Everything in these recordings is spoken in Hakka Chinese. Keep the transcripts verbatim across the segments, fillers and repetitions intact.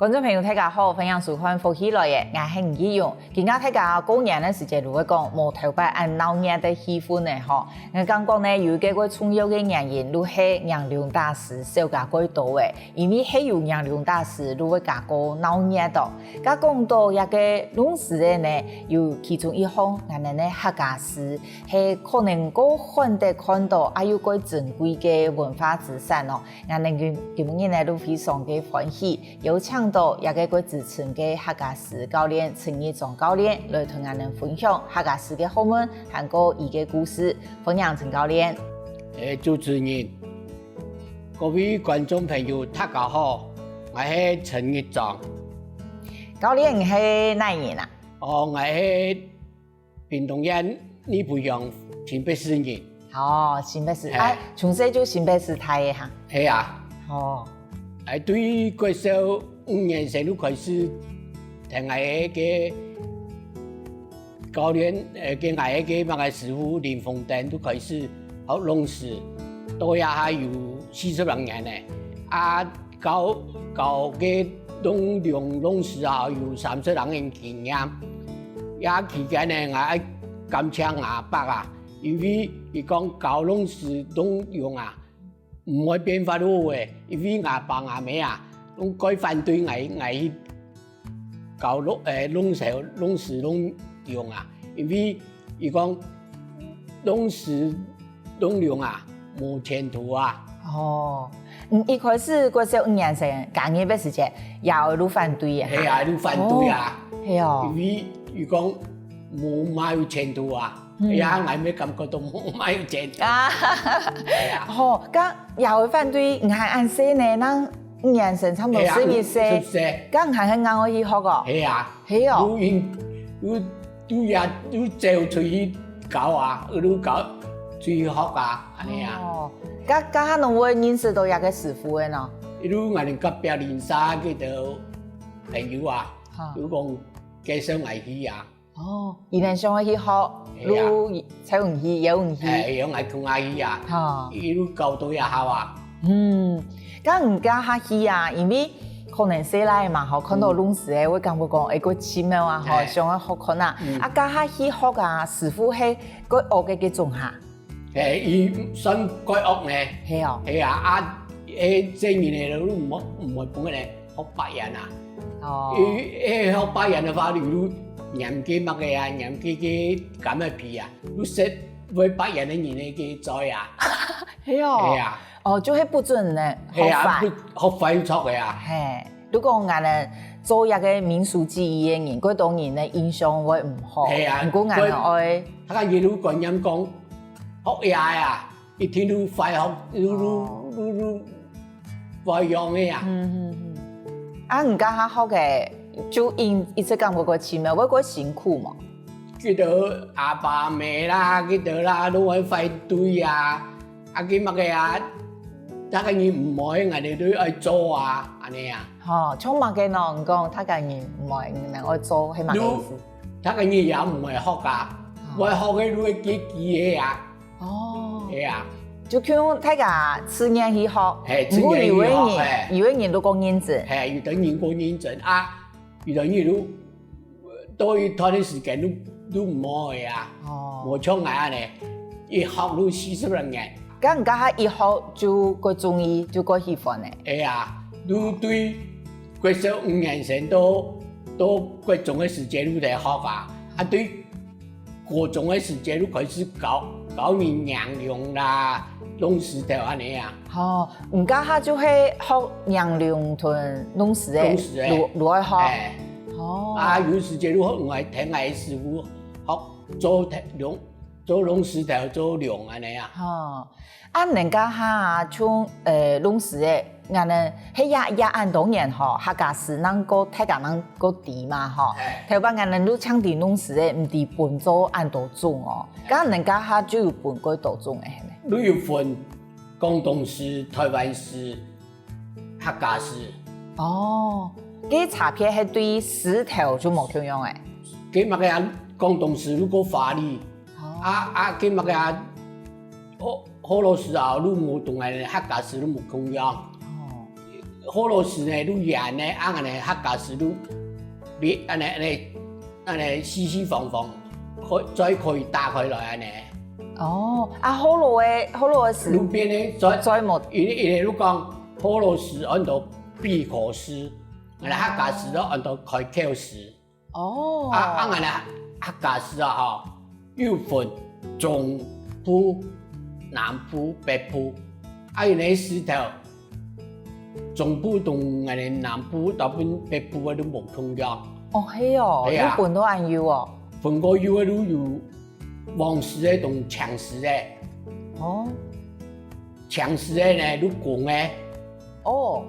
觀眾朋友，大家好，歡迎收看《福氣來了》，𠊎係吳奇勇。今下大家過年个時節，就會講無頭擺恁鬧熱个氣氛呢吼。𠊎感覺呢，有一個最重要个原因，就係迎龍打獅少加蓋多欸，因為係有迎龍打獅，就會加蓋鬧熱哦。該講到這個龍獅仔呢，有其中一項，𠊎等个客家獅，係可能蓋罕得看到，也有蓋珍貴个文化資產哦。 𠊎等今，今日呢，就非常个歡喜，邀請到這個蓋資深个客家獅教練陳日章教練來同𠊎等分享客家獅个學問，還過佢个故事。歡迎陳教練。欸，主持人，各位觀眾朋友，大家好，𠊎係陳日章。教練，你係哪人啊？哦，𠊎係 屏東縣二圃鄉新北市人。哦，新北市，係。啊，從細就新北市大个哈。係啊。哦。欸，對國小五年生就開始，同𠊎个教練，呃，跟𠊎个麼个師傅林峰登就開始學龍獅，到這下有四十零年了。啊， 教，教个弄龍、弄獅啊，有三十零年經驗。這期間呢，𠊎愛感謝吾伯啊，因為佢講教龍獅、弄龍啊，毋會變化好欸，因為吾爸吾姆啊，攏蓋反對𠊎，𠊎去教弄，欸，弄獅、弄獅、弄龍啊，因為佢講弄獅、弄龍啊，無前途啊。哦，嗯，一開始國小五年生，加入个時節，爺哀就反對啊。係啊，就反對啊。哦，係哦。因為佢講無麼有前途啊，嗯。哎呀，𠊎乜感覺到無麼有前途。啊。係啊。吼，該爺哀反對，你還恁細呢，該五年生差不多係啊，十一歲，十歲。該你還係恁愛去學哦？係啊。 係哦。又應，又，又也，又走出去教啊，又教出去學啊，恁呢啊。哦，該，該下仰會認識到這個師傅个呢？一路𠊎等隔壁鄰舍个个朋友啊，哈。又講介紹𠊎去啊。哦，佢等想愛去學，係啊。又 招你去，邀你去。欸，邀𠊎同下去啊。哈。一路教到這下啊。嗯，該你該下去啊，因為可能細倈嘛，吼，看到龍獅仔，會感覺講，欸，蓋奇妙啊，吼，係。想愛學看啊。嗯。啊，該下去學啊，師傅係蓋惡个該種哈。欸，佢算蓋惡呢。係哦。係啊，啊，欸，這人呢，都毋會，毋會分个呢。 學白煙啊。哦。佢，佢學白煙个話，你就黏佢麼个啊，黏佢个柑仔皮啊，就食會白煙个人个个嘴啊。係哦。係啊。哦，就係不准呢，係啊，學壞。不，學壞就著个啊。係，如果𠊎等做這個民俗技藝个人，蓋多人个印象會毋好。係啊，毋過𠊎等愛，佢个一路觀念講，學這个啊， 一定就壞學，就，就，哦。就，就壞樣个啊。嗯，嗯，嗯。啊，你該下學个，就因，一直感覺過奇妙，會過辛苦無？佢兜阿爸阿姆啦，佢兜啦，都會反對啊，啊，佢麼个啊，逐個人毋愛，𠊎兜都愛做啊，恁呢啊。吼，像麼个呢？你講逐個人毋愛，你等愛做，係麼个意思？就，逐個人也毋愛學啊，哦。毋愛學个就會記記个啊。 哦。係啊。就像大家自願去學，係，自願去學，毋過有个人，係。有个人就過認真。係，有个人過認真啊，有个人就，到一段个時間就，就毋愛啊。哦。無像𠊎恁呢，一學就四十零年。該你該下一學就過中意，就過喜歡呢？係啊，就對國小五年生到，到國中个時間就在學啊，啊，對 高中个時節就開始教，教人迎龍啦，弄獅頭恁呢啊。哦，你該下就係學迎龍同弄獅仔，弄獅仔。如，如何學？欸。哦。啊，有時節就學𠊎，𢯭𠊎師傅學做龍，做弄獅頭，做龍恁呢啊。哦。 啊，你該下啊，像，呃，弄獅仔，𠊎等係也，也恁多年吼，客家獅正過，大家正過知嘛吼。欸。頭擺𠊎等就淨知弄獅仔，毋知分做恁多種哦。該你該下就有分幾多種个係無？就有分廣東獅、臺灣獅、客家獅。哦，該差別係對獅頭就無共樣欸。該麼个啊，廣東獅就較華麗，哦。啊，啊，該麼个啊， 好，好老實啊，就無同𠊎客家獅就無共樣。哦。俄羅斯呢，就圓呢，啊，恁呢客家字就變，恁呢，恁呢，恁呢四四方方，可，再可以打開來恁呢。哦，啊，俄羅斯个，俄羅斯就變呢，再，再無。因為，因為就講俄羅斯安到閉口字，啊，客家字就安到開口字。 哦。啊，啊，𠊎等客家字啊，吼，又分中部、南部、北部。啊，因為字頭，中部同𠊎等南部，大部分北部个都無共樣。哦，係哦，係啊。有分到恁幼哦。分到幼个都有黃字个同青字个。哦。青字个呢，都公个。 哦。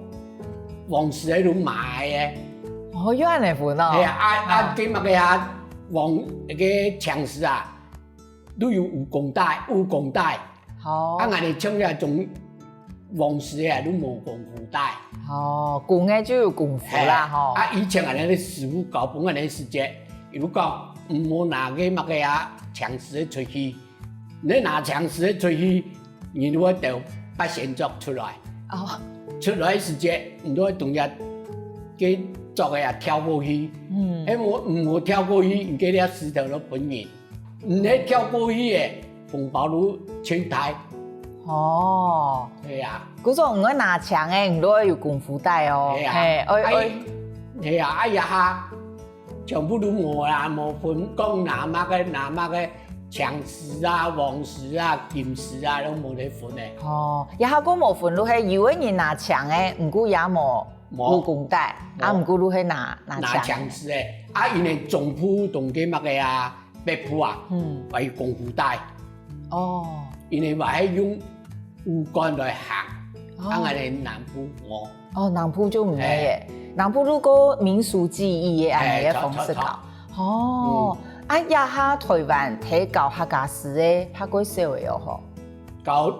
黃字个就嫲个。哦，又恁呢分哦。係啊，啊，啊，哦。佢麼个啊，黃，該个青字啊，都有武功帶，武功帶。好。啊，𠊎等像這種黃字个啊，都無功夫帶。哦，公个就有功夫啦，係，吼。啊，以前𠊎等个師傅教分𠊎等个時節，佢就講，毋好拿該麼个啊，青字个出去，你拿青字个出去， 你就會得八仙桌出來。哦。出來个時節，你就會同佢个桌个啊跳過去。嗯。哎，無，毋好跳過去，你該粒石頭就分人。你係跳過去个，紅包就盡大。哦。對啊。故所你愛拿青个，你就愛有功夫帶哦。對啊。嘿，哎，哎。哎。對啊，哎呀哈。 全部都無啦，無分講拿麼个，拿麼个青字啊、黃字啊、金字啊，都無得分个。哦，這下還無分，就係有个人拿青个，毋過也無，無。武功帶，啊，無。毋過就係拿，拿青个。拿青字个，啊，因為中部同該麼个啊，北部啊，嗯。還有功夫帶。哦。因為還係用武功來行，哦。啊，𠊎等南部無。 哦，南部就毋係耶。嘿。南部就過民俗技藝个恁呢个方式搞。嘿，著，著，著。哦，嗯。啊，這下臺灣忒教客家字个，較過少个哦吼。教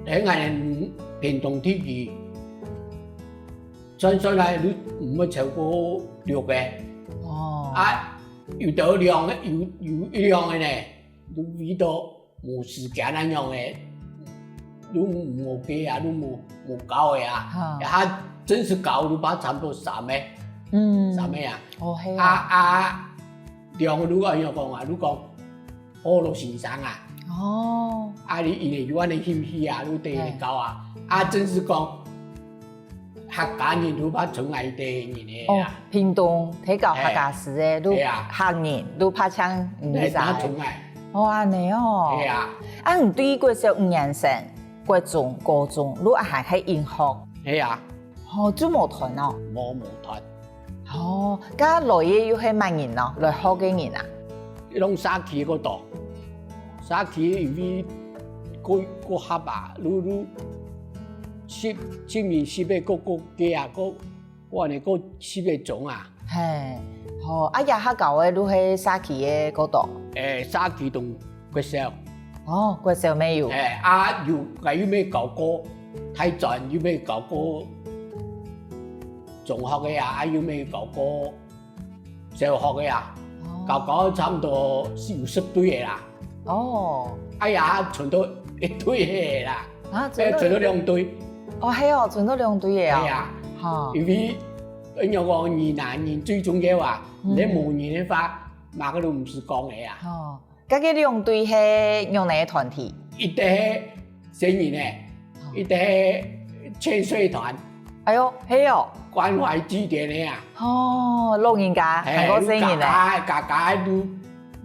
，𠊎等屏東地區，算算來，你毋會超過六个。哦。啊，有得兩个，有，有一兩个呢，你為到 無時間恁樣个，都無，無教啊，都無，無教个啊。哈。啊，正式教都怕差不多三个。嗯。三个啊。哦，係啊。啊，啊，兩个都恁樣講啊，都講，學老先生啊。哦。啊，你，因為有恁呢興趣啊，都得教啊。嘿。啊，正式講， 客家人都怕賰𠊎兜人个啊。哦，屏東，忒教客家字个，嘿。都嘿啊。客人，都怕請你啥个。嘿，怕賰𠊎。哦，恁呢哦。嘿啊。啊，你對國小五年生，國中、高中，都還係英學。嘿啊。哦，就無斷哦。無，無斷。哦，該來个又係麼人哦？來學个人啊？ 用社區个多，社區因為過，過合啊，愈，愈十，十年十个，過，過幾啊，過，過恁呢過十个種啊。嘿，好，啊，這下教个愈係社區个个多。誒，社區同國小。哦，國小乜有。誒，啊，有，𠊎又乜教過大專，又乜教過中學个啊，啊，又乜教過 小學个啊，哦。教教差毋多四五十對个啦。哦。哎呀，賰到一對个啦。啊，哎，賰到兩對。哦，係哦，賰到兩對个哦。係啊。哈。因為，因為講人啊，人最重要啊，嗯。你無人个話，麼个都毋使講个啊。哦。 該个兩隊係仰仔个團體？一隊係成人个，哦。一隊係潛水團。哎喲，係哦。關懷據點个啊。哦，老人家，嘿，還過成人个。家家，家家都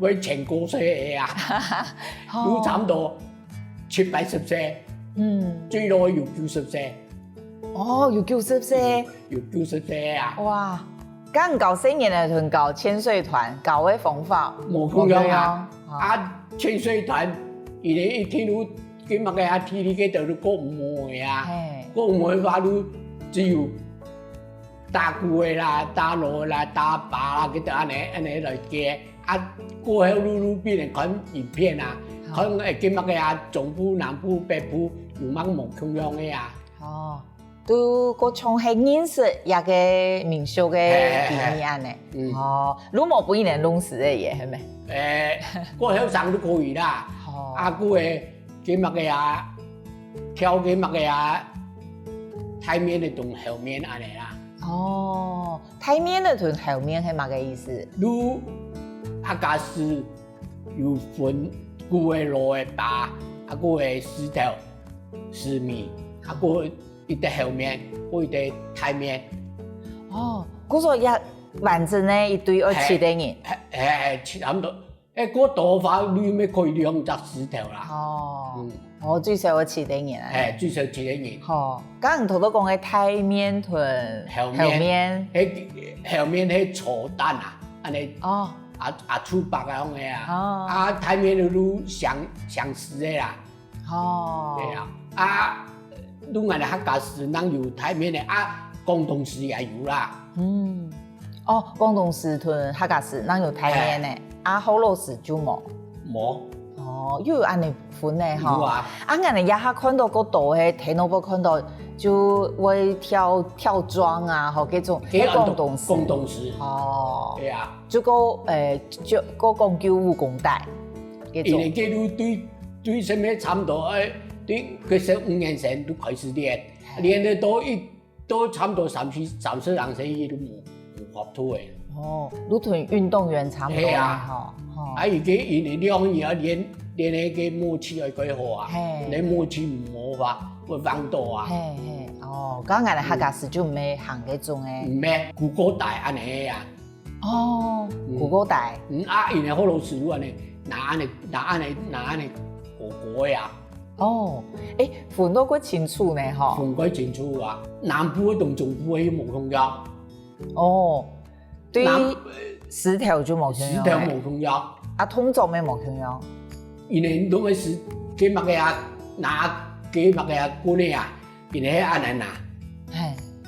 會潛過水个啊。哦。都差不多七八十歲，嗯。最老有九十歲。哦，有九十歲。 有九十歲啊。哇，該教成人个同教潛水團，教个方法無共樣啊。無共樣。啊，潛水團，佢等一定有，佢麼个啊，體力个都係過毋好个啊。嘿。過毋好个話，就只有打鼓个啦，打鑼个啦，打靶啦，佢等恁呢，恁呢來个。啊，過後愈，愈變成看影片啊，好。看，誒，佢麼个啊，中部、南部、北部，有麼个無共樣个啊。哦。 都過像係認識這个民俗个經驗恁呢。嘿，嘿，嘿。嗯。哦，你無分人弄死个耶，係無？誒，過後生都可以啦。哦。啊，過个，佢麼个啊，跳佢麼个啊，大面个同後面恁樣啦。哦，大面个同後面係麼个意思？如客家字有分古个老个爸，啊古个字頭、字尾，啊古一隻後面，古一隻大面。哦，故所也完整个一對愛七個人。係，係，係，差毋多。誒，過多話，你乜可以兩隻字頭啦。哦，嗯。哦，最少愛七個人啊。係，最少七個人。吼，剛剛頭頭講个大面同後面。後面。誒，後面係坐等啊，恁樣。哦。啊，啊，出白啊，講个啊。哦。啊，大面就相，相似个啦。哦。對啊。啊，你恁樣客家字哪有大面个啊，廣東字也有啦。嗯。哦，廣東字同客家字哪有大面个，啊，學老字就無。無。哦，又有恁樣分个吼。有啊。啊，𠊎等這下看到過多个，電腦看到就會跳，跳樁啊，吼，這種，該廣東字。廣東字。哦。對啊。就講，誒，就講講究武功帶，這種。因為這就對，對什麼差不多，誒，對，佢十五年生就開始練，練得到一，到差不多三十，三十零歲，佢都無，無法度个。哦，就同運動員差不多个吼。係啊。吼。啊，佢个因為兩年要練，練个默契愛較好啊，嘿。你默契無法，會放倒啊。嘿，嘿，哦，剛剛个客家字就毋係行這種个。毋係，古古代恁樣啊。 哦，嗯。古古代。嗯，啊，因為學老字就恁樣，拿恁樣，拿恁樣，拿恁樣，過過个啊。哦，誒，分到較清楚呢，吼。分較清楚啊，南部个同中部个又無共樣。哦，對南，石頭就無共樣。石頭無共樣。啊，動作乜無共樣。因為你講个係，該麼个啊，拿該麼个啊，棍个啊， 因為係恁樣啊。嘿。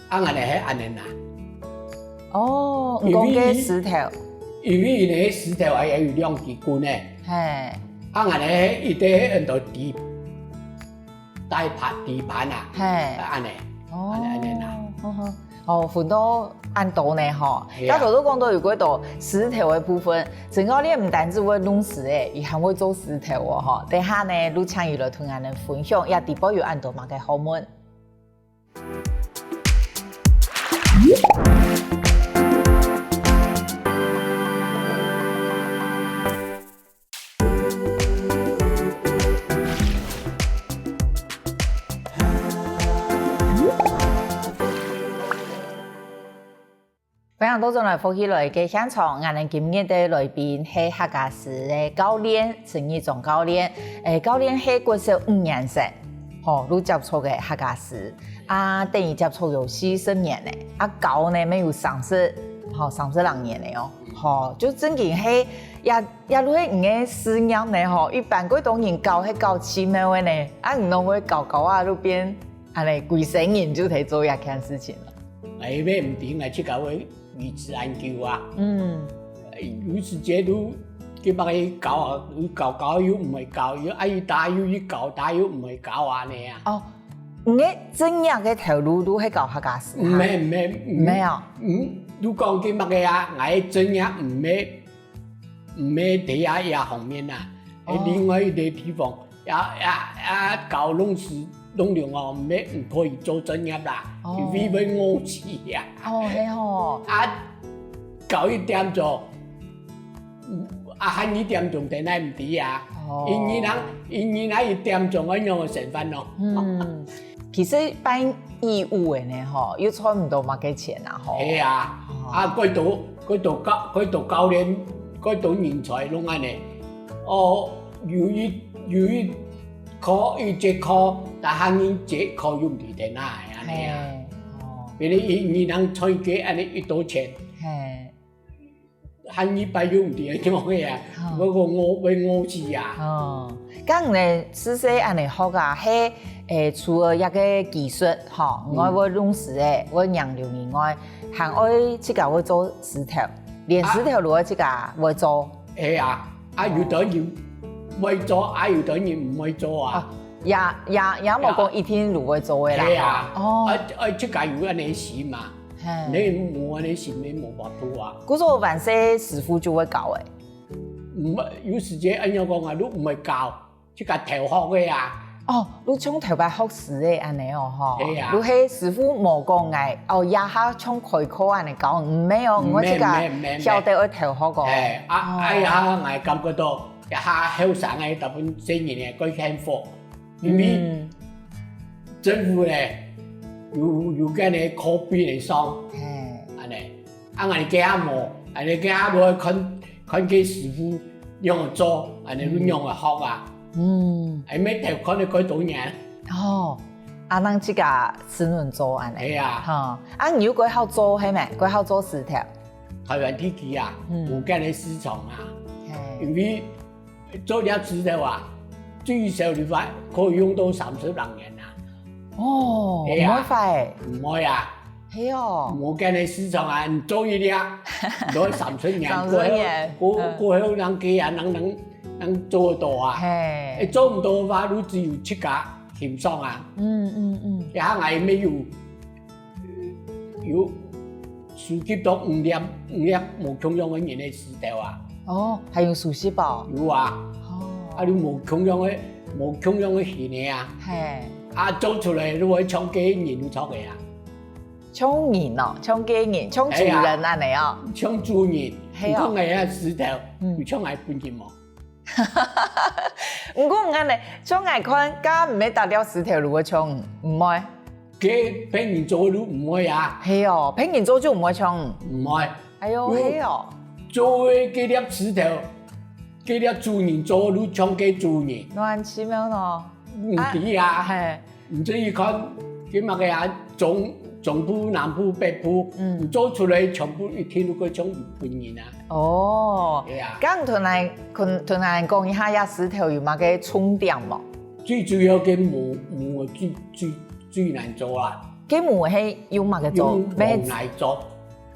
啊，𠊎等係恁樣啊。哦，你講个石頭。因為，因為因為石頭還有兩支棍呢。嘿。啊，𠊎等係一個係安到底，底盤，底盤啊。嘿。啊，恁樣。哦。恁樣，恁樣啊。好，好。哦，分到恁多呢吼。係啊。頭頭都講到有幾多石頭个部分，陳教練毋單止會弄石誒，佢還會做石頭哦吼。等下呢，就請佢來同𠊎等分享，也底背有恁多麼个學問。 歡迎倒轉來福氣來个現場，𠊎等今日个來賓係客家字个教練，陳義忠教練。誒，教練係國小五年生，吼，就接觸个客家字。啊，等於接觸有四十年了，啊，教呢，乜有三十，吼，三十零年了哦。吼，就正經係，也，也就係你个事業呢，吼，一般較多人教係教奇妙个呢，啊，你攏會教教啊，就變，恁樣，歸生人就在做這件事情了。哎，也毋定啊，自家會 維持恁久啊。嗯。有時節就，佢麼个教啊，又教教又毋會教，又愛佢打又佢教，打又毋會教啊，恁樣啊。哦，你个職業个頭路就係教客家字哈？毋係，毋係，毋係哦。嗯，你講佢麼个啊，𠊎个職業毋係，毋係在這，這方面啊，哦。另外一個地方， 呀，呀，呀，教攏係攏用哦，毋係，毋可以做專業啦，哦。因為會餓死啊。哦，係吼。啊，教一點鐘，啊，還一點鐘，等下毋知啊。哦。因為人，因為人一點鐘，愛仰般生活咯？嗯，其實辦義務个呢，吼，又賺毋到麼个錢啊，吼。係啊，哦。啊，過多，過多教，過多教練，過多人才攏恁樣。哦，有一，有一 課一節課，但係你節課又毋知在哪，恁樣啊。嘿，哦。比如你，你人賺个恁樣一多錢，嘿。還一擺又毋知仰个啊，哦。該個我會餓死啊。哦，該你呢，係說恁樣學啊，係，誒，除了這個技術，吼，嗯。愛會弄石个，會染料以外，還愛自家會做石頭，連石頭都愛自家會做。啊。 係啊，啊，有兜人會做，啊，有兜人毋會做啊。哦，也，也，也無講一定就會做个啦。係啊，哦。啊，啊，自家有恁樣心嘛，嘿。你無恁樣心，你無法度啊。故所萬歲師傅就會教誒。毋，有時節恁樣講啊，你毋會教，自家偷學个啊。哦，你像頭擺學師仔恁仔哦，吼。係啊。你係師傅無講𠊎，哦，這下像開課恁仔教，毋係哦，毋係，𠊎自家毋係，毋係，毋係。曉得愛偷學哦。係，啊，哦。啊，這下𠊎感覺到，這下後生个大部分細人仔較幸福，因為嗯。政府呢，有，有該个課本个上，係。恁仔。 啊，𠊎等該下無，𠊎等該下無看，看該師傅仰仔做，𠊎等就仰仔學啊。嗯。哎，乜頭看了蓋多年。哦，啊，恁自家自家做恁仔。係啊。吼，啊，你有幾好做係無？幾好做石頭？台灣地區啊，嗯。無該个市場啊，係。因為做這石頭啊，最少你話可以用到三十零年啊。哦，係啊。毋會壞。毋會啊。 係哦。無該个市場啊，你做一粒，你愛三十年，三十年，過後，過，嗯。過後人家啊，人，人，人做得到啊。係。哎，做毋到个話，你只有自家欣賞啊。嗯，嗯，嗯。這下𠊎乜有，有收集到五粒，五粒無共樣个人个石頭啊。哦，還有收集哦。有啊。哦。啊，你無共樣个，無共樣个形个啊。係。啊，做出來你會像該人做个啊。 像人哦，像該人，像主人恁仔哦。哎呀，像主人，係哦。你看𠊎个石頭，嗯。有像𠊎本人無？毋過恁仔，像𠊎看，該毋係逐粒石頭就會像，毋會。該別人做就毋會啊。係哦，別人做就毋會像。毋會。哎喲，有係哦。做个該粒石頭，該粒主人做就像該主人。恁奇妙哦。毋知啊。啊，係。 毋知你看，該麼个啊，中，中部、南部、北部，嗯。你做出來全部一定都會像日本人啊。哦，係啊。該同𠊎，同，同𠊎講一下，這石頭有麼个重點無？最主要个模，模最，最，最難做啊。該模係用麼个做？用黃泥做。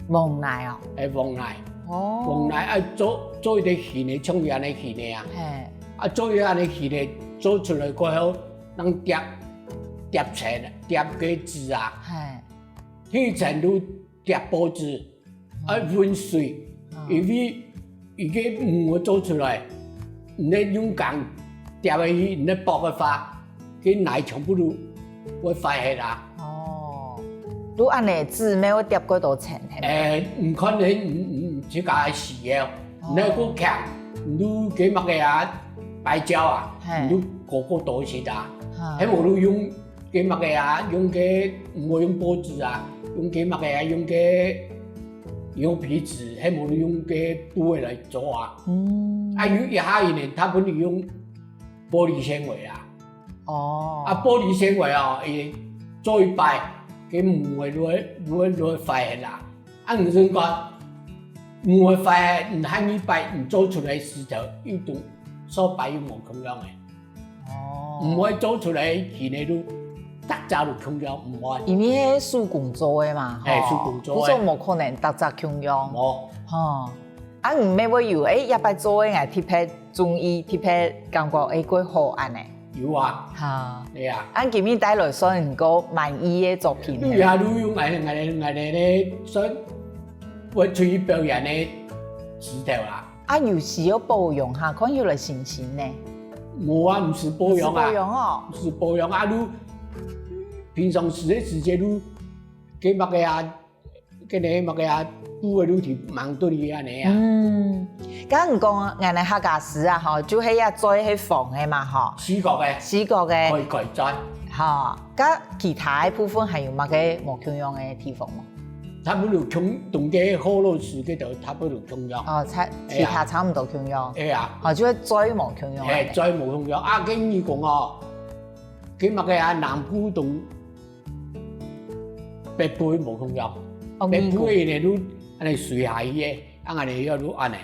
黃泥哦。哎，黃泥。哦。黃泥啊，做，做一個形个，像恁仔形个啊。係。啊，做一個恁仔形个，做出來過後，用疊，疊層，疊个紙啊。係。第一層就疊報紙，嗯。啊，搵水，嗯。因為 佢个模做出來，你用工疊下去，你薄个話，該泥全部都會壞忒啊。哦，就恁仔紙乜會疊過多層，係無？哎，你看你，你，你自家个需要，哦。你過強，你就該麼个啊，白膠啊，係。你就過過多一些啊。哈。係無就用 該麼个啊，用該，毋好用報紙啊，用該麼个啊，用該牛皮紙，係無用該布个來做啊。嗯。啊，有一下人呢，大部分用玻璃纖維啊。哦。啊，玻璃纖維哦，佢做一擺，該模會，會，會壞忒啦。啊，你先講，模會壞忒，你下一擺你做出來時頭，又同上擺又無共樣个。 哦。毋會做出來形个就逐隻就共樣，毋會。因為係手工做个嘛，係，吼，手工做个。故所無可能逐隻共樣。無。吼。啊，你乜會有，哎，這擺做个𠊎特別中意，特別感覺，哎，較好恁仔。有啊。哈。對啊。啊，今日帶來算你較滿意个作品呢？對啊，你用𠊎，𠊎，𠊎呢，算會出去表演个石頭啦。 啊，有時愛保養哈，看起來新新呢。無啊，毋使保養啊。毋使保養哦。毋使保養啊，你平常時个時節，你該麼个啊，該个麼个啊，布个你去吂對佢恁仔啊。嗯，剛剛講，𠊎等客家時啊，吼，就係愛做該黃个嘛，吼。四角个。四角个。可以，可以做。吼，該其他个部分還有麼个無共樣个地方無？ 差不多共，同該學老師該兜差不多共樣。哦，差，哎呀。其他差毋多共樣。哎呀。哦，就係嘴無共樣。哎，嘴無共樣。啊，跟你講哦，該麼个啊，南部同北部無共樣。哦，北部个呢，就恁仔垂下去个，啊，恁仔要就恁仔。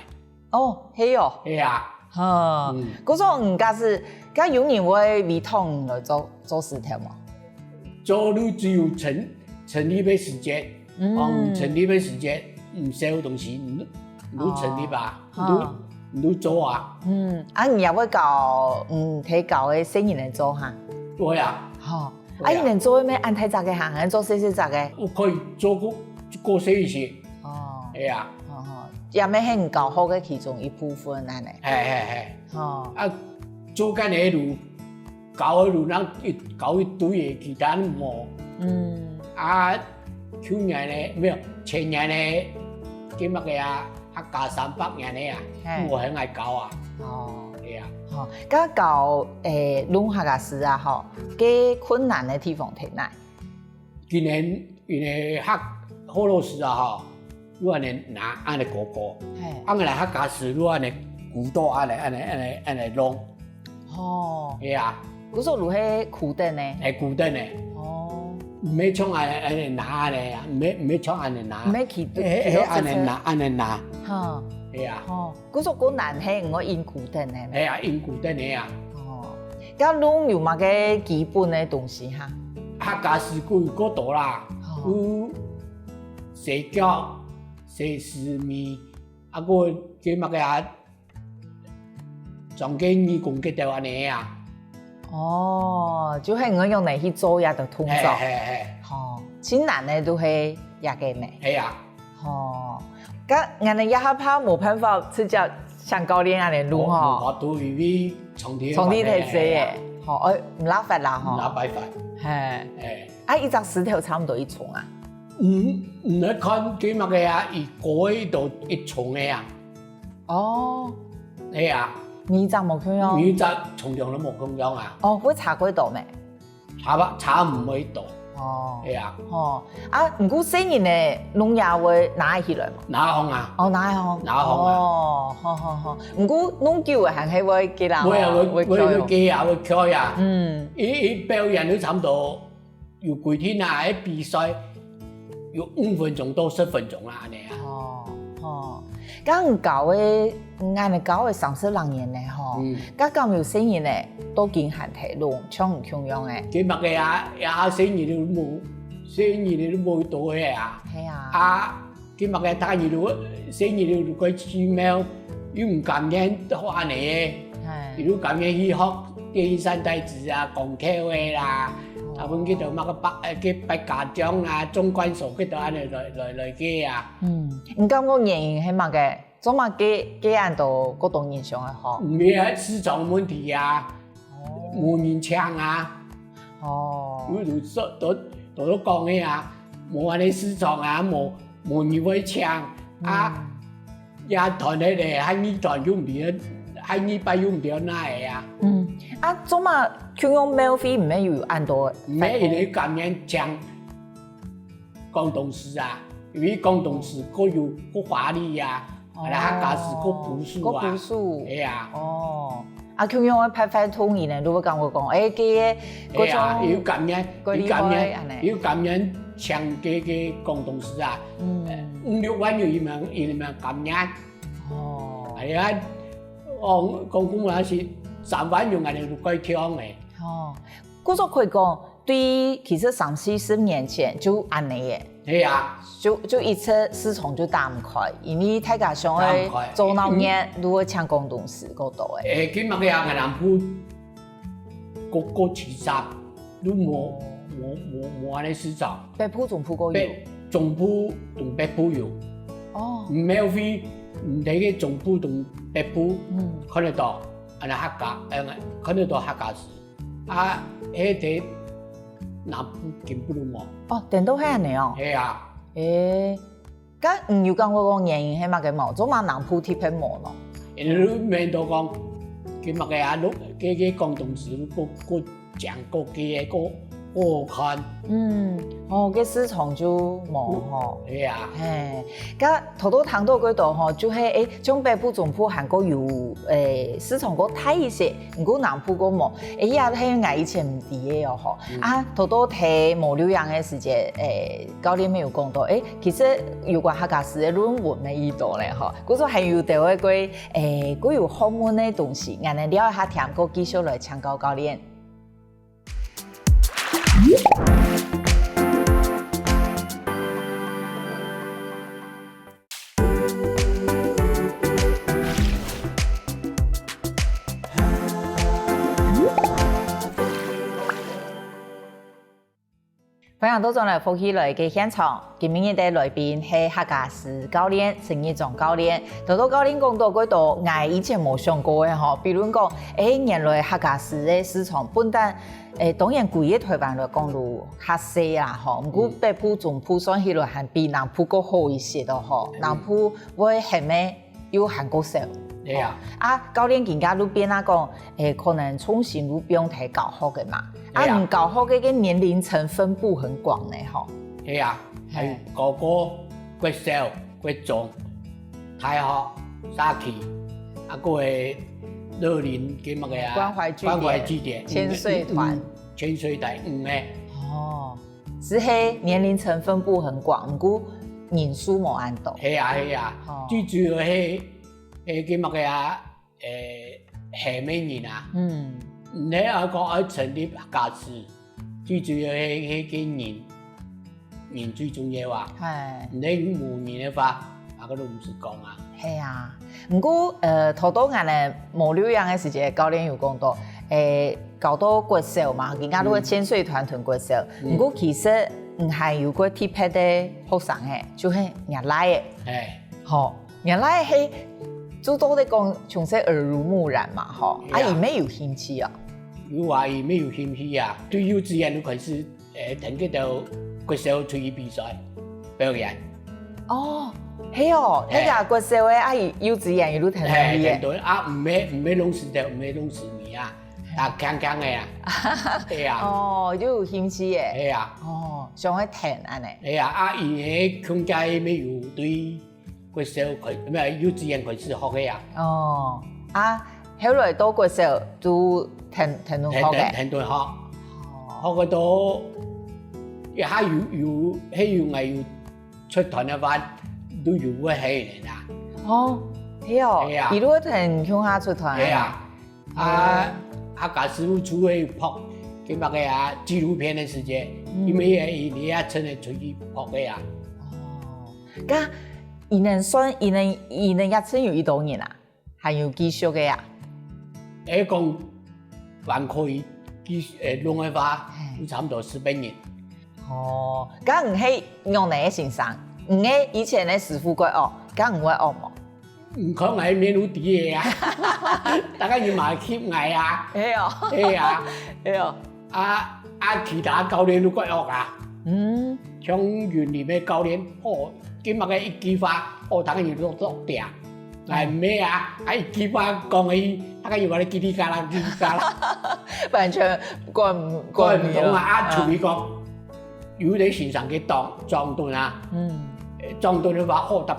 哦，係哦。係啊。哈，嗯。故所你假使，該有人會委託你來做，做石頭無？做你只有成，成立个時節，嗯。嗯，成立个時節，毋少東西，你，你就成立啊，哦。你就，你就做啊。嗯，啊，你也會教，嗯，提教个細人來做哈？會啊。吼， 啊，對啊。你等做个乜恁大隻个哈，還做細細隻个？我可以做過，過細一些。哦。哎呀。哦，也乜係你教學个其中一部分恁仔。嘿，嘿，嘿。哦。啊，做該个就教个路人一教一堆个，其他無。嗯。啊，舊年呢，沒有，前年呢，該麼个啊，客家三百年个啊，嘿。無很愛教啊。哦。對啊。吼，該教，誒，弄客家詩啊，吼，該困難个地方在哪？今年因為客，學老師啊，吼， 就恁呢拿恁呢高高，嘿。恁呢來客家詩就恁呢古道恁呢，恁呢，恁呢，恁呢弄。哦。係啊。故所就係古等呢。係古等呢。哦。毋係像恁呢，恁呢拿恁呢啊，毋係，毋係像恁呢拿。毋係企，係，企到直直。係恁呢拿，恁呢拿。哈。係啊。哦，故所較難係，毋過用古等呢。係啊，用古等呢啊。哦。該弄有麼个基本个東西哈？客家詩句較多啦，哦。有 寫腳、寫詩謎，啊，還有該麼个啊，莊敬義公該兜恁呢啊。哦，就係𠊎用來去做這个動作。係，係，係。吼，盡難个就係這个呢。係啊。吼，該𠊎等這下怕無辦法直接像教練恁呢弄吼。無，無法度，因為場地，場地太細个。吼，哎，毋罅闊啦吼。毋罅闊。係。係。啊，一隻詩頭差毋多幾重啊？ 嗯，你愛看該麼个啊，佢高个到幾重个啊。哦。係啊。每隻無共樣。每隻重量都無共樣啊。哦，會差幾多咩？差吧，差毋會多。哦。係啊。哦，啊，毋過細人仔弄也會拿起來嘛。拿項啊。哦，拿項。拿項啊。哦，好好好。毋過弄久了還係會該啦，會啊，會，會，會翹哦。會，會該啊，會翹啊。嗯。佢，佢表演都差毋多 有規定啊，該比賽有五分鐘到十分鐘啦，恁呢啊。哦，哦，該你教个，恁呢教个三十零年了吼，嗯。該敢有細人仔到今還在弄，像你共樣个？該麼个啊，也細人仔都無，細人仔都無多个啊。係啊。啊， 該麼个大人仔，細人仔就過奇妙，又毋甘願學恁呢个，係。佢就甘願去學電線帶子啊、鋼琴个啦，哦。啊，分該兜麼个百，呃，該百家將啊、縱貫手該兜恁呢來，來，來个啊。嗯，你感覺原因係麼个？做麼个，个恁多，各種人想愛學？毋係啊，市場問題啊，哦。無人請啊。哦。有，有，都，都，都講个啊，無恁呢市場啊，無 無人會請啊，嗯。也斷忒咧，下二段又毋知，下二擺又毋知哪个啊。嗯，啊，做麼共樣廟會毋係有恁多？毋係，因為甘願請廣東詩啊，因為廣東詩較有，較華麗啊，哦。啊，客家詩較樸素啊。較樸素。係啊。哦。 啊，共樣个排排通人呢，就會感覺講，欸，佢个，係啊，佢有感恩，佢感恩，佢有感恩，像該，該廣東詩啊，嗯。呃，五六萬有一萬，一萬感恩。哦。哎呀，哦，講講也係三萬有恁呢就蓋暢个。哦，故所可以講，對，其實三四十年前就恁呢个。 係啊。就，就一直市場就打毋開，因為大家想愛做鬧熱，打毋開。就愛請廣東詩較多个。欸，今嘛个啊，南部各，各市場都無，無，無，無恁呢市場。北部、中部都有。北，中部同北部有。哦。廟會，毋，在該中部同北部，嗯。看得到，恁呢客家，呃，看得到客家詩。 啊，該在南部根本都無。哦，顛倒係恁呢哦。係啊。欸，該你有感覺講原因係麼个無？做麼南部特別無呢？因為你面對講，該麼个啊，該，該廣東詩，過，過講過个，過，過好看。嗯，哦，該市場就無吼。係啊。嘿，該 頭頭談到該度吼，就係，欸，像北部、中部還過有，欸，市場較大一些，毋過南部較無。欸，這係𠊎以前毋知个哦吼。嗯。啊，頭頭在無錄影个時節，欸，教練乜有講到，欸，其實有關客家詩个論文乜已多咧吼。故所還有兜个，欸，較有學問个東西，𠊎等尞一下，聽過繼續來請教教練。歡迎倒轉來福氣來个現場，今晡日个來賓係客家詩教練陳日章教練。頭頭教練講到幾多𠊎以前無想過个吼，比如講，欸，原來客家詩个市場本旦，欸，當然歸个臺灣來講就較細啦吼，毋過北部、中部算起來還比南部較好一些个吼，南部會喊个 又還較少。係啊。啊，教練今下就變啊講，欸，可能重心就放在教學个嘛。啊，係啊。你教學个个年齡層分布很廣呢吼。係啊，還有高高、國小、國中、大學、社區，啊，還有樂齡个麼个啊，關懷據點、關懷據點、潛水團。嗯，潛水團，嗯，欸。哦。 只係年齡層分布很廣，毋過人數無恁多。係啊，係啊，哦。最主要係，係个麼个啊，欸，喊个人啊。嗯。你愛講愛成立客家詩，最主要係，係个人，人最重要啊。係。你無人个話，啊，該都毋使講啊。係啊，毋過，呃，頭到𠊎等無錄影个時節，教練有講到，欸， 教到國小嘛，今下就係潛水團同國小。嗯。毋過其實你還有個特別个學生欸，就係若倈仔。係。吼，若倈仔係，就做得講從細耳濡目染嘛，吼。啊，係啊。佢乜有興趣啊？有啊，佢乜有興趣啊。對幼稚園就開始，欸，跈佢到國小出去比賽，表演。哦，係哦，係。該个國小个，啊，佢幼稚園一路跈落去个。係，跈到，啊，毋係，毋係弄死掉，毋係弄死你啊。 啊，強強个啊。係啊。哦，就有興趣个。係啊。哦，想愛跈恁呢。係啊，啊，佢个空間乜有對國小開，毋係，幼稚園開始學个啊。哦，啊，後來到國小就跈，跈等學个。跈等，跈等學。哦。學个到，也還有，有，還有𠊎有出團个話，都有个係人啊。哦，係哦，係啊。一路跈共下出團。係啊。 啊，啊，客家師傅就會拍个麼个啊，紀錄片个時節，嗯。因為佢，佢也曾經出去拍个啊。哦，該佢等算，佢等，佢等也曾有幾多人啊？還有繼續个啊？係講還可以繼續，欸，弄个話，嘿。有差不多十八年。哦，該你係仰仔个先生？你个以前个師傅蓋惡，該你會惡無？ 你看𠊎面有知个啊，大家有嘛翕𠊎啊。係哦。係啊。係哦。啊，啊，其他教練都怪惡啊。嗯。像雲林个教練，哦，佢麼个一句話，哦，大家有落落掉。哎，毋係啊，啊，一句話講个，大家有話咧叽里嘎啦，叽里嘎啦。完全管毋，管毋懂啊，管毋了。啊，除非講，有个先生个當，莊頓啊，嗯。莊頓个話，好答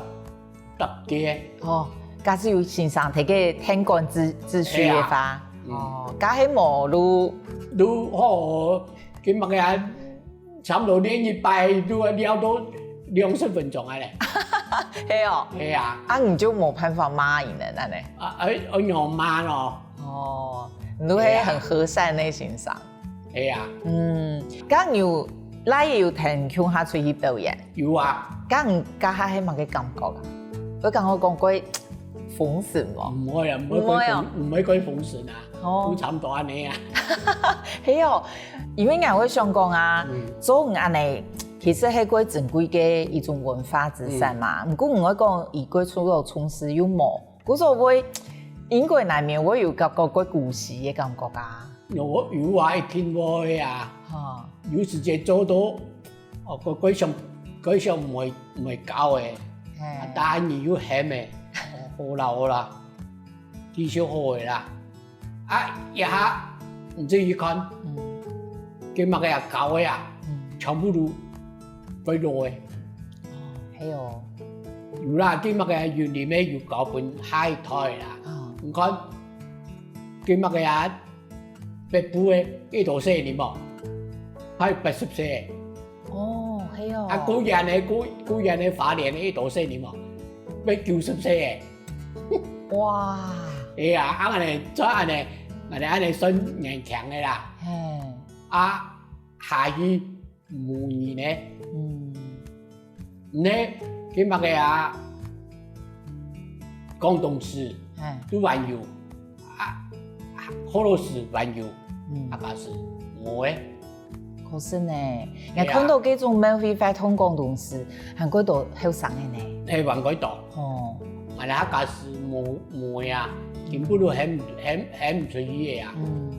答个。哦，假使有先生提个天官之，之序个話，係啊。嗯。哦，假使無就，就好，佢麼个啊，差不多練一擺，就要聊到兩十分鐘啊咧。係哦。係啊。啊，你就無辦法罵佢呢，恁呢。啊，哎，哎，仰罵咯。哦，你都係很和善个先生。係啊。係啊。嗯，該你有，倈仔有跈共下出去表演？ 有啊。該你該下係麼个感覺啊？會感覺講過封神無？毋會啊，毋會過封，毋會哦。毋會過封神啊，哦。都差不多恁呢啊。係哦，因為𠊎會想講啊，嗯。做你恁呢，其實係過珍貴个一種文化資產嘛。嗯。毋過毋會講佢過出到從事又無，故所會，應該難免會有感覺過孤栖个感覺啊。 有，有啊，一定會啊。哈。有時節做到，哦，佢，佢想，佢想毋會，毋會教个，嘿。啊，但係又喊个，哦，好啦，好啦，至少好个啦。啊，這下，你自己看，嗯。佢麼个也教个啊，嗯。全部都會落个。哦，係哦。有啦，佢麼个雲林个有教分下一代啦。哦。你看，佢麼个啊， 北部个幾多歲人無？還有八十歲个。哦，係哦。啊，固然个，固，固然个花蓮个幾多歲人無？要九十歲个。哇。係啊，啊，恁呢，做恁呢，恁呢，恁呢算年輕个啦。嘿。啊，下去 無人呢。嗯。呢，佢麼个啊，廣東詩，嘿。都還有，啊，學老詩還有，嗯。客家詩，無个。好食呢。𠊎看到這種廟會活動講東西，還過多後生个呢。係，還過多。哦，𠊎等客家係無無个啊，根本都喊喊喊毋出去个啊。嗯，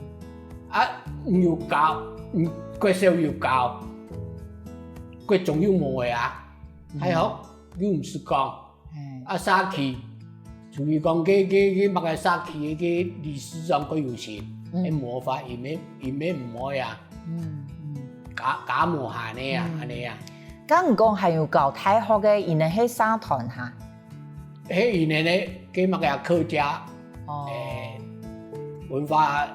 啊，有教，嗯，國小有教，國中又無个啊，還好又毋識講。 啊，社區，除非講該該該麼个社區个理事長較有錢，該無法，因為因為毋會啊，加加無閒个啊，恁呢啊。該你講還有教大學个，佢等係社團哈？係佢等个該麼个客家，哦，文化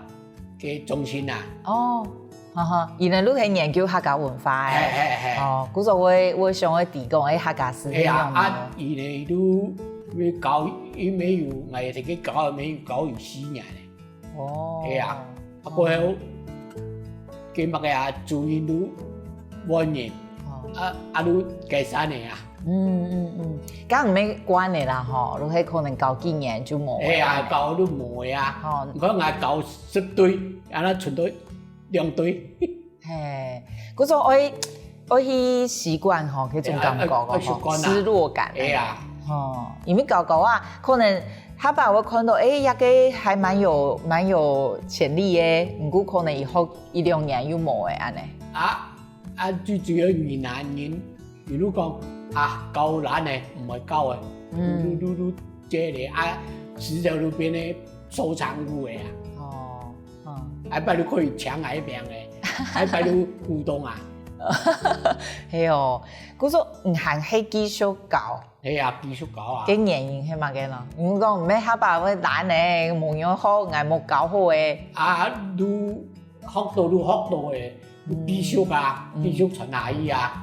个中心啊。哦， 哈哈，佢等就係研究客家文化个。係係係。哦，故所會會想愛提供个客家事情樣。係啊，啊，佢等都會教，佢等有，𠊎自家教，佢等有教有四年个。哦，係啊，啊過後，該麼个啊，主任都換人，啊啊都解散个啊。嗯嗯嗯，該毋係慣个啦吼，就係可能教幾年就無个。係啊，教都無个啊。哦，你看𠊎教十對，啊那存到 兩對。係，故所愛愛去習慣吼，該種感覺吼，失落感。係啊，吼，因為教教啊，可能下擺會看到，欸，這個還蠻有蠻有潛力个，毋過可能以後一兩年又無个恁呢。啊啊，最主要越南人，比如講啊，教懶个，毋會教个，嗯，都都都這个啊，死在路邊个收藏物个啊。哦。 嗯，下擺就可以請𠊎个名个，下擺就股東啊。係哦，故所你還係繼續教。係啊，繼續教啊。該原因係麼个呢？你講毋係下擺會懶呢，無樣學，𠊎無教好个。啊，愈學到愈學到个，愈繼續啊，繼續傳下去啊。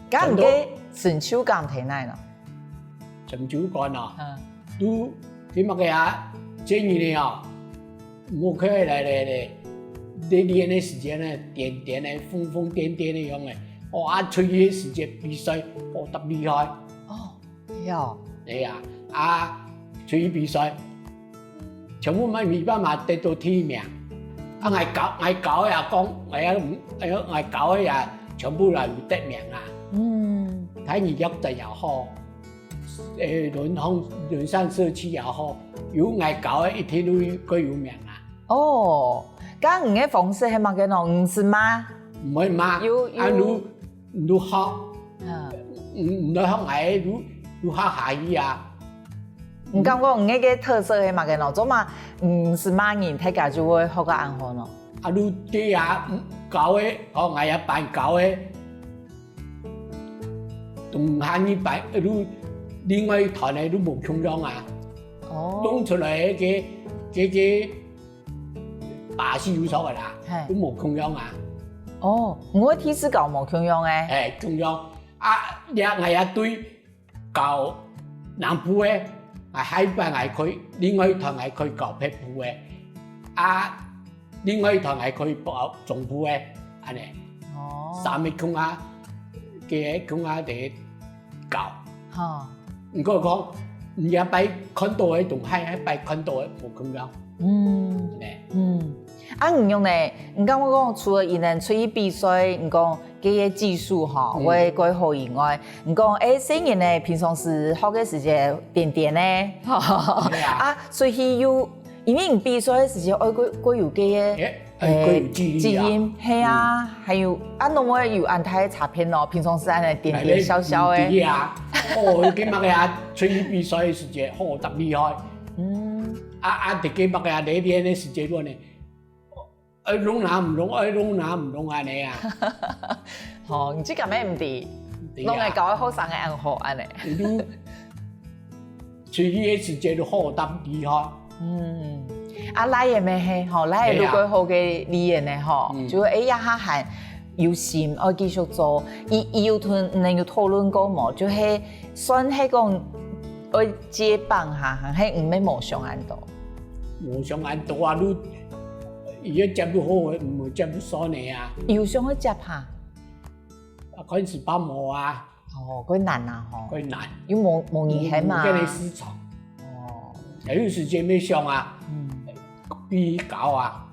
該你个成就感在哪呢？ 成就感啊，都起碼个啊，建議你啊，毋好去來來來，你練个時間呢，癲癲个，瘋瘋癲癲个樣个，哦啊，出去个時節比賽，哦，特厲害。哦，係哦。係啊，啊，出去比賽，全部乜每擺嘛得到第一名。啊，𠊎教𠊎教个啊講，𠊎也毋，哎喲，𠊎教个啊，全部來有得名啊。嗯，台語弱點也好， 誒，崙項崙山社區也好，有𠊎教个一定都會有名啊。哦，該你个方式係麼个呢？毋係罵？毋會罵，有有，啊，愈愈學，嗯，愈學𠊎愈愈學下去啊。你感覺你个特色係麼个呢？做麼毋係罵人，大家就會學个恁好呢？啊，愈對啊，教个，哦，𠊎也辦教个。 同下一擺，呃，都另外一團个都無共樣啊。哦，弄出來个个个把戲有所个啦，係，都無共樣啊。哦，毋過第四搞無共樣个。係，共樣啊，這𠊎也對搞南部个，啊，下一擺𠊎可以另外一團𠊎可以搞北部个，啊， 另外一團還可以包中部个，恁呢。哦，三个共下，个共下在搞。吼，毋過講，你這擺看到个同下下擺看到个無共樣。嗯，嗯，啊，你用呢？你感覺講除了佢等出去比賽，你講 个个技術吼，會蓋好以外，你講，誒，細人呢，平常時學个時節，癲癲呢，啊，所以又因為你比賽个時節，愛過過有个个，誒，愛過有紀律啊，責任，係啊，還有啊，攏會有恁大个差別咯。平常時恁呢癲癲笑笑个，對啊，哦，該麼个啊，出去比賽个時節，吼，特厲害，嗯，啊啊，這个麼个啊，練練个時節，呢。 愛弄哪毋弄，愛弄哪毋弄恁呢啊。吼，你自家乜毋知，弄个教个學生个恁好恁呢。你都，出去个時節都好得厲害。嗯，啊，倈仔乜係吼，倈仔如果好个倈仔呢吼，就會哎呀哈還有心愛繼續做。佢佢有同你有討論過無？就係算係講愛接棒哈，還係毋係無想恁多。 無想恁多啊，你，佢个接就好个，毋會接就算个啊。有想愛接哈？啊，開始幫忙啊。哦，較難啊吼。較難。又無無人喊嘛。無，無該个市場。哦。還有時間愛想啊，嗯，比較啊。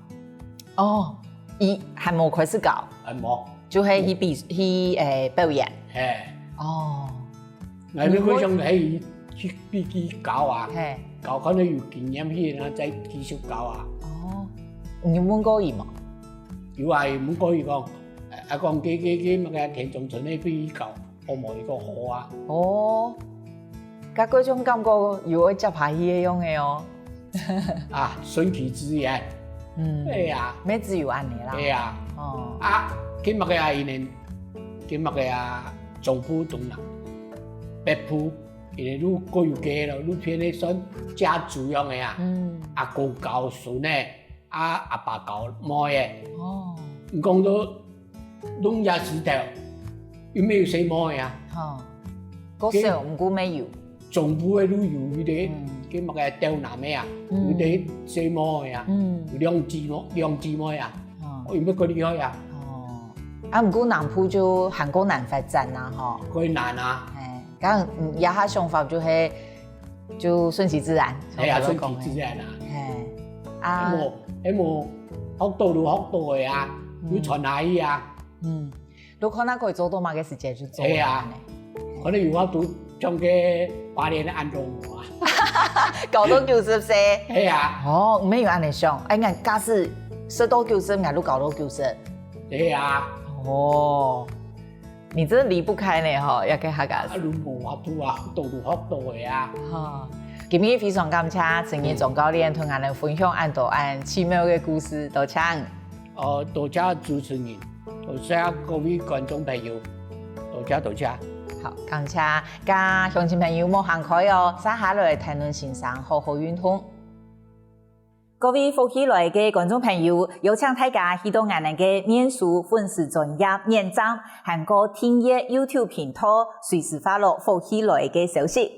哦，佢還無開始搞。還無。就係去比去誒表演。係。哦，𠊎就會想係去比佢教啊，係，教看到有經驗去，然後再繼續教啊。哦，你有問過佢無？有啊，有問過佢講，啊講佢佢佢麼个田中春个比佢教，好無佢講好啊。哦，該該種感覺有愛接下去个樣个哦。啊，順其自然。嗯，對啊，乜只有恁呢啦。對啊，哦，啊，佢麼个啊，佢呢，佢麼个啊，中部東南，北部，佢呢路各有各咯，路片个算家族樣个啊。嗯，阿公教孫个，啊阿爸教妹个。哦，你講到農業時代，又沒有細妹个啊。哦，較少，毋過乜有。 中部个路有一個，嗯，叫麼个斗南个啊，嗯，有一個細妹个啊，嗯，有兩姊妹，兩姊妹啊，哦，哦，有乜个厲害啊？哦，啊，毋過南部就還較難發展啊，吼。較難啊。係，該，嗯，這下想法就係，就順其自然，係啊，順其自然啊。係，啊，係無，係無，學到就學到个啊，嗯，有傳下去啊。嗯。 就看下可以做到麼个時節就做。係啊，可能有法度像該花蓮个安東無啊。搞到九十歲。係啊。哦，毋係有恁呢想，哎，𠊎假使食到九十，𠊎就搞到九十。係啊。哦，你真的離不開呢，吼，這個客家。啊，就無法度啊，學到就學到个啊。哈，今日非常感謝陳義忠教練同𠊎等分享恁多恁奇妙个故事，多謝。 哦，多謝主持人，多謝各位觀眾朋友，多謝多謝。好，感謝，該鄉親朋友莫行開哦，接下來談論先生好好運動。各位福氣來个觀眾朋友，邀請大家去到𠊎等个面書粉絲專頁網站，還過訂閱YouTube頻道，隨時follow福氣來个消息。